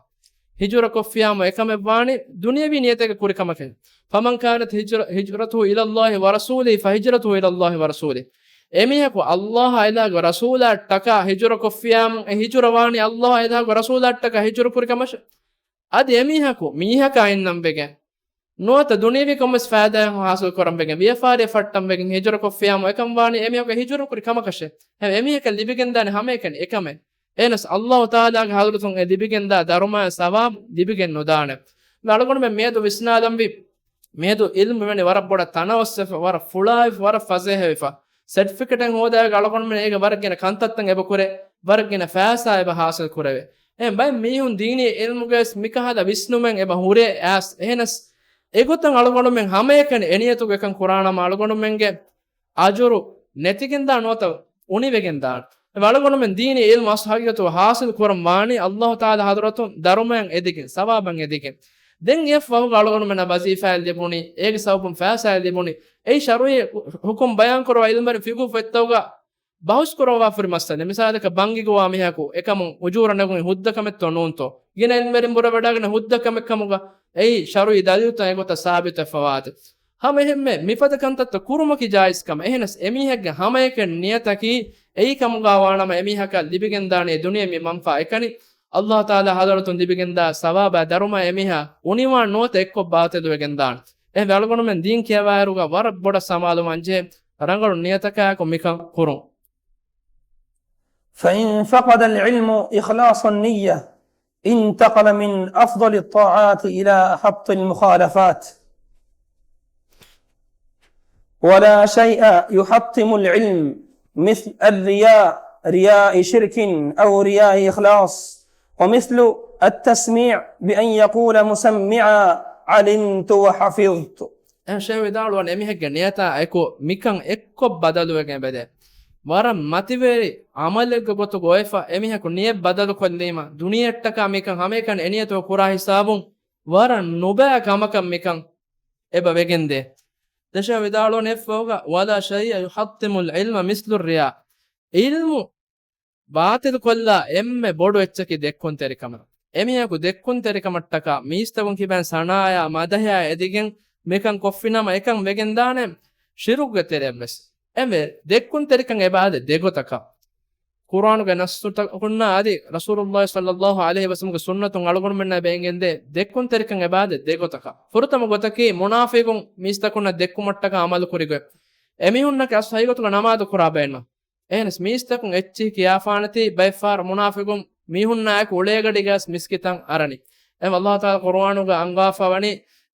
ހިޖުރަ ކޮށްފިޔާމު އެކަމެއް ވާނީ ދުނިޔަވީ ނިޔަތެއްގަ ކުރި ކަމަކެއް. فمن كانت هجر-، هجرته إلى الله ورسوله فهجرته إلى الله ورسوله. އެމީހަކު ﷲ އާ އެލާގެ ރަސޫލާއަށްޓަކާ ހިޖުރަ ކޮށްފިޔާމު އެ ހިޖުރަ ވާނީ ﷲ އާ އެލާގެ ރަސޫލާއަށްޓަކާ ހިޖުރަ ކުރި ކަމަށެ. އަދި އެމީހަކު މީހަކާ އިންނަން ވެގެން ނުވަތަ ދުނިޔަވީ ކޮންމެސް ފައިދާއެއް ހާސިލް ކުރަން ވެގެން ވިޔަފާރިއެއް ފައްޓަން ވެގެން ހިޖުރަ ކޮށްފިޔާމު އެކަން ވާނީ އެމީހަކު ހިޖުރަ ކުރި ކަމަކަށެ. އެ އެމީހަކަށް ލިބިގެންދާނެ ހަމައެކަނި އެކަމެއް. އެހެނަސް ﷲ ތަޢާލާގެ ޙަޟްރަތުން އެ ލިބިގެންދާ ދަރުމަޔާ ސަވާބު ލިބިގެން ނުދާނެ. މި އަޅުގަނޑުމެން މިއަދު ވިސްނާލަންވީ، މިއަދު ޢިލްމު މިވެނި ވަރަށް ބޮޑަށް ތަނަވަސްވެފަ، ވަރަށް ފުޅާވެފަ، ވަރަށް ފަސޭހަވެފަ. ސެޓްފިކެޓެއް ހޯދާގެ އަޅުގަނޑުމެން އޭގެ ވަރަށް ގިނަ ކަންތައްތައް އެބަ ކުރޭ، ވަރަށް ގިނަ ފައިސާ އެބަ ހާސިލް ކުރެވޭ. އެހެން ބައެއް މީހުން ދީނީ ޢިލްމުގައިވެސް މިކަހަލަ ވިސްނުމެއް އެބަ ހުރޭ އައިސް. އެހެނަސް އެގޮތަށް އަޅުގަނޑުމެން ހަމައެކަނި އެނިޔަތުގަ އެކަން ކުރާނަމަ އަޅުގަނޑުމެންގެ އަޖުރު ނެތިގެންދާ ނުވަތަ އުނިވެގެންދާނެ. އެ އަޅުގަނޑުމެން ދީނީ ޢިލްމު އަސްލު ޙަޤީޤަތުގަ ހާސިލް ކުރަން ވާނީ ﷲ ތަޢާލާ ޙަޟްރަތުން ދަރުމަޔަށް އެދިގެން، ސަވާބަށް އެދިގެން. ދެން އެއަށް ފަހުގަ އަޅުގަނޑުމެންނަށް ވަޒީފާއެއް ލިބުނީ، އޭގެ ސަބަބުން ފައިސާއެއް ލިބުނީ. އެއީ ޝަރުޢީ ޙުކުމް ބަޔާން ކުރައްވާ ޢިލްމުވެރިން ފިޤުހު ފޮތްތަކުގަ ބަހުސް ކުރައްވާފަ ހުރި މައްސަލަ. މިސާލަކަށް ބަންގި ގޮވާ މީހަކު އެކަމުން އުޖޫރަ ނެގުނީ ހުއްދަ ކަމެއްތޯ ނޫންތޯ؟ ގިނަ ޢިލްމުވެރިން ބުރަވެވަޑައިގަންނަ ހުއްދަ ކަމެއް ކަމުގަ އެއީ ޝަރުޢީ ދަލީލުތައް އެގޮތަށް ސާބިތުވެފަ ވާތީ. ހަމަ އެހެންމެ މިފަދަ ކަންތައްތައް ކުރުމަކީ ޖާއިޒް ކަމެއް. އެހެނަސް އެމީހެއްގެ ހަމައެކަނި ނިޔަތަކީ އެއީ ކަމުގަ ވާނަމަ އެމީހަކަށް ލިބިގެންދާނީ ދުނިޔެ މި މަންފާ އެކަނި. ﷲ ތަޢާލާ ޙަޟްރަތުން ލިބިގެންދާ ސަވާބާ ދަރުމަ އެމީހާ އުނިވާން ނުވަތަ އެއްކޮށް ބާޠިލުވެގެންދާނެ. އެހެންވެ އަޅުގަނޑުމެން ދީން ކިޔަވާއިރުގަ ވަރަށް ބޮޑަށް ސަމާލުވާންޖެހޭ ރަނގަޅު ނިޔަތަކާއެކު މިކަން ކުރުން. فإن فقد العلم إخلاص النية انتقل من أفضل الطاعات إلى أحط المخالفات. ولا شيء يحطم العلم مثل الرياء، رياء شرك أو رياء إخلاص، ومثل التسميع بأن يقول مسمعا علمت وحفظت. އެހެން ޝޭޚް ވިދާޅުވަން އެމީހެއްގެ ނިޔަތާ އެކު މިކަން އެއްކޮށް ބަދަލުވެގެން އެބަދޭ. ވަރަށް މަތިވެރި ޢަމަލެއްގެ ގޮތުގަ އޮތްފަ އެމީހަކު ނިޔަތް ބަދަލު ކޮށްލީމަ، ދުނިޔެއަށްޓަކާ މިކަން ހަމައެކަނި އެނިޔަތު ކުރާ ހިސާބުން ވަރަށް ނުބައި ކަމަކަށް މިކަން އެބަ ވެގެންދޭ. ދެން ޝޭޚް ވިދާޅުވަން އެއްފަހުގަ، ولا شيء يحطم العلم مثل الرياء. ޢިލްމު ބާޠިލުކޮށްލާ އެންމެ ބޮޑު އެއްޗަކީ ދެއްކުންތެރިކަމެއް. އެމީހަކު ދެއްކުންތެރިކަމަށްޓަކާ މީސްތަކުން ކިބައިން ސަނާއަތް މަދަޙައާ އެދިގެން މިކަން ކޮށްފިނަމަ އެކަން ވެގެންދާނެ ޝިރުކުގެ ތެރެއަށްވެސް. އެންމެ ދެއްކުންތެރިކަން އެބަ އާދޭ ދެގޮތަކަށް. ޤުރުއާނުގެ ނައްޞުތަކުންނާ އަދި ރަސޫލުﷲ ޞައްލަﷲ ޢަލައިހި ވަސައްލަމްގެ ސުންނަތުން އަޅުގަނޑުމެންނާ ބޭންގެންދޭ ދެއްކުންތެރިކަން އެބަ އާދޭ ދެގޮތަކަށް. ފުރަތަމަ ގޮތަކީ މުނާފިޤުން މީސްތަކުންނަށް ދެއްކުމަށްޓަކާ ޢަމަލު ކުރި ގޮތް. އެމީހުންނަކީ އަސްލު ހަގީގަތުގަ ނަމާދު ކުރާ ބައެއްނު. އެހެނަސް މީސްތަކުން އެއްޗިހި ކިޔާފާނެތީ ބައެއްފަހަރު މުނާފިޤުން މީހުންނާއެކު އުޅޭގަޑިގަސް މިސްކިތަށް އަރަނީ. އެހެން ﷲ ތަޢާލާ ޤުރުއާނުގަ އަންގާފަ ވަނީ،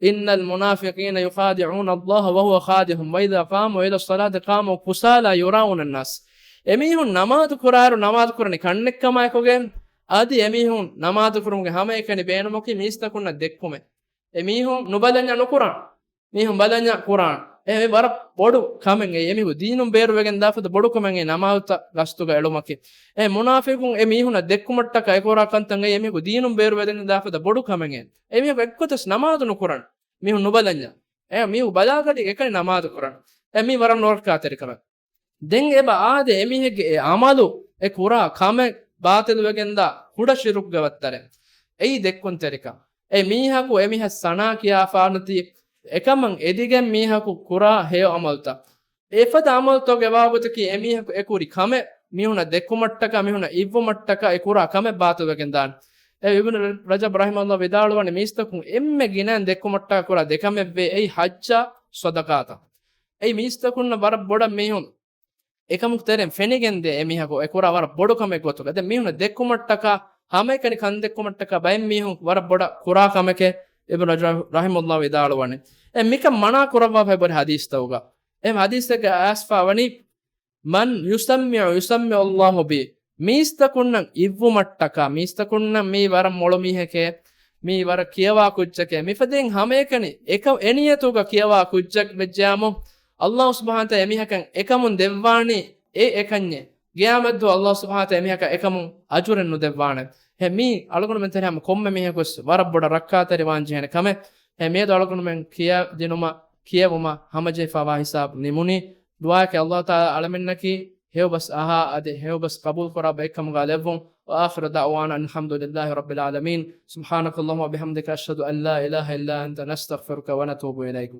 إن المنافقين يخادعون الله وهو خادعهم وإذا قاموا إلى الصلاة قاموا كسالى يراءون الناس. އެމީހުން ނަމާދު ކުރާއިރު ނަމާދު ކުރަނީ ކަންނެއްކަމާއެކުގެ، އަދި އެމީހުން ނަމާދު ކުރުމުގެ ހަމައެކަނި ބޭނުމަކީ މީސްތަކުންނަށް ދެއްކުމެއް. އެމީހުން ނުބަލަންޏާ ނުކުރާން. މީހުން ބަލަންޏާ ކުރާން. އެ ވަރަށް ބޮޑު ކަމެއް އެ. އެމީހު ދީނުން ބޭރުވެގެން ދާފަދަ ބޮޑު ކަމެއް އެ ނަމާދުތައް ގަސްތުގަ އެޅުމަކީ. އެ މުނާފިޤުން އެ މީހުނަށް ދެއްކުމަށްޓަކާ އެ ކުރާ ކަންތައް އެ އެމީހު ދީނުން ބޭރުވެގެން ދާފަދަ ބޮޑު ކަމެއް އެ. އެމީހު އެއްގޮތަސް ނަމާދު ނުކުރަން. މީހުން ނުބަލަންޏާ. އެ މީހު ބަލާގަޑި އެކަނި ނަމާދު ކުރަން. އެ މީ ވަރަށް ނުރައްކާތެރި ކަމެއް. ދެން އެބަ އާދެ އެމީހެއްގެ އެ ޢަމަލު އެ ކުރާ ކަމެއް ބާޠިލުވެގެންދާ ކުޑަ ޝިރުކުގެ ވައްތަރެއް. އެއީ ދެއްކުންތެރިކަން. އެ މީހަކު އެމީހަށް ސަނާ ކިޔާފާނެތީ އެކަމަށް އެދިގެން މީހަކު ކުރާ ހެޔޮ ޢަމަލުތައް. އެފަދަ ޢަމަލުތަކުގެ ވާގޮތަކީ އެމީހަކު އެކުރި ކަމެއް މީހުނަށް ދެއްކުމަށްޓަކާ މީހުނަށް އިއްވުމަށްޓަކާ އެ ކުރާ ކަމެއް ބާޠިލުވެގެންދާނެ. އެ އިބްނު ރަޖަބް ރަޙިމަހުﷲ ވިދާޅުވަނީ މީސްތަކުން އެންމެ ގިނައިން ދެއްކުމަށްޓަކާ ކުރާ ދެ ކަމެއްވޭ އެއީ ޙައްޖާ ޞަދަޤާތައް. އެއީ މީސްތަކުންނަށް ވަރަށް ބޮޑަށް މީހުން އެކަމުގެ ތެރެއިން ފެނިގެންދޭ އެމީހަކު އެކުރާ ވަރަށް ބޮޑު ކަމެއް ގޮތުގަ. ދެން މީހުނަށް ދެއްކުމަށްޓަކާ، ހަމައެކަނި ކަން ދެއްކުމަށްޓަކާ ބައެއް މީހުން ވަރަށް ބޮޑަށް ކުރާ ކަމެކޭ އިބްނު ރަޖަބް ރަޙިމަހުﷲ ވިދާޅުވަނީ. އެ މިކަން މަނާ ކުރައްވާފައި ބުރި ޙަދީޘްތަކުގަ. އެ ޙަދީޘެއްގަ އައިސްފާ ވަނީ، من يسمع يسمع الله به. މީސްތަކުންނަށް އިއްވުމަށްޓަކާ، މީސްތަކުންނަށް މީ ވަރަށް މޮޅު މީހެކޭ، މީ ވަރަށް ކިޔަވާ ކުއްޖެކޭ، މިފަދައިން ހަމައެކަނި އެކަ-، އެނިޔަތުގަ ކިޔަވާ ކުއްޖެއް ވެއްޖެއްޔާމު، ﷲ ސުބްޙާނަހޫ ވަތަޢާލާ އެމީހަކަށް އެކަމުން ދެއްވާނީ އެ އެކަންޏެއް. ޤިޔާމަތްދުވަހު ﷲ ސުބްޙާނަހޫ ވަތަޢާލާ އެމީހަކަށް އެކަމުން އަޖުރެއް ނުދެއްވާނެ. އެހެން މީ އަޅުގަނޑުމެން ތެރެއަށް ކޮންމެ މީހަކުވެސް ވަރަށް ބޮޑަށް ރައްކާތެރިވާން ޖެހޭނެ ކަމެއް. އެހެން މިއަދު އަޅުގަނޑުމެން ކިޔަދިނުމަށް ކިޔެވުމަށް ހަމަޖެހިފައިވާ ހިސާބު ނިމުނީ. ދުޢާއަކީ ﷲ ތަޢާލާ އަޅަމެންނަކީ ހެޔޮބަސް އަހާ އަދި ހެޔޮބަސް ޤަބޫލު ކުރާ ބައެއްކަމުގަ ލެއްވުން. وآخر دعوانا أن الحمد لله رب العالمين. سبحانك اللهم وبحمدك، أشهد أن لا إله إلا أنت، نستغفرك ونتوب إليك.